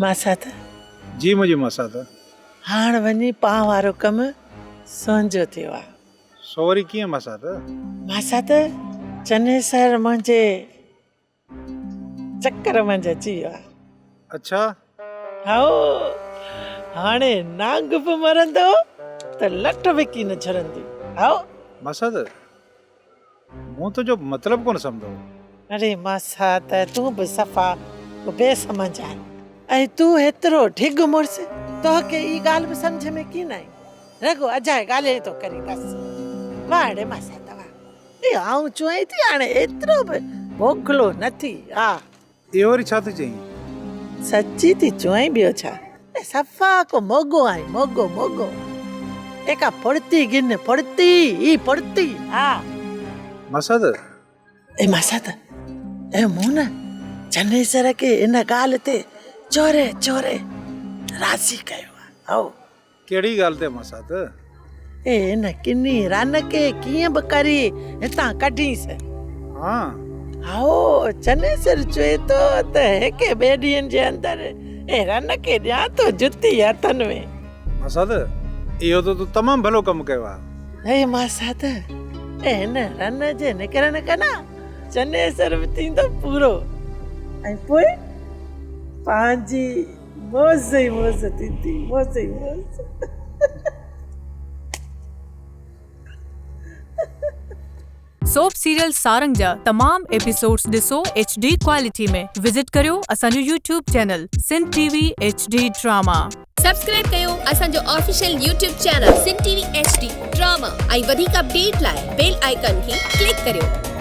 ماسات. جي منهنجي ماسات. هاڻ وڃي پان وارو ڪم سهنجو ٿيو آ. سو وري ڪيئن ماسات؟ ماسات، چنيسر منهنجي چڪر منجهه اچي ويو آ. اڇا. هائو، هاڻي نانگ به مرندو ته لٺ به ڪين جهرندي. هائو. ماسات، مون تنهنجو مطلب ڪونه سمجهو. اڙي ماسات، تون به صفا بي سمجهه آهين. ۽ تون هيترو ڍڳ مڙس، توکي اي ڳالهه به سمجهه ۾ ڪين آئي. رڳو اجائي ڳالهين ٿو ڪرين بس. واهه ڙي ماسات واهه. اي آئون چوين ٿي هاڻي ايترو به ڀوڳلو نه ٿي ها. اهو وري ڇا ٿي چئين؟ سچي ٿي چوين ٻيو ڇا. اي صفا ڪو موڳو آهين موڳو موڳو. اي ڪا ڦڙتي گن ڦڙتي اي ڦڙتي ها. ماسات. اي ماسات اي مون نه چنيسر کي ان ڳالهه تي چوري چوري راضي ڪيو آهي. هائو. ڪهڙي ڳالهه تي ماسات؟ اي هن ڪني رن کي ڪيئن به ڪري هتان ڪڍينس. ها. هائو، چنيسر چوي ٿو ته هڪ ٻئي ڏينهن جي اندر اي رن کي ڏيان ٿو جتي هٿن ۾. ماسات، اهو ته تو تمام ڀلو ڪم ڪيو آهي. اي ماسات، اي هن رن جي نڪرڻ کان نه چنيسر به ٿيندو پورو ۽ پوء پنهنجي موز ئي موز ٿيندي موز ئي موز. سوپ سيريل سارنگ جا تمام ايپيسوڊز ڏسو ايڇ ڊي ڪوالٽي ۾ وزٽ ڪريو اسان جو YouTube channel Sindh T V H D drama. Subscribe ڪيو اسان جو official YouTube channel Sindh T V H D drama ۽ وڌيڪ اپڊيٽ لاء بيل آئيڪان کي ڪلڪ ڪريو.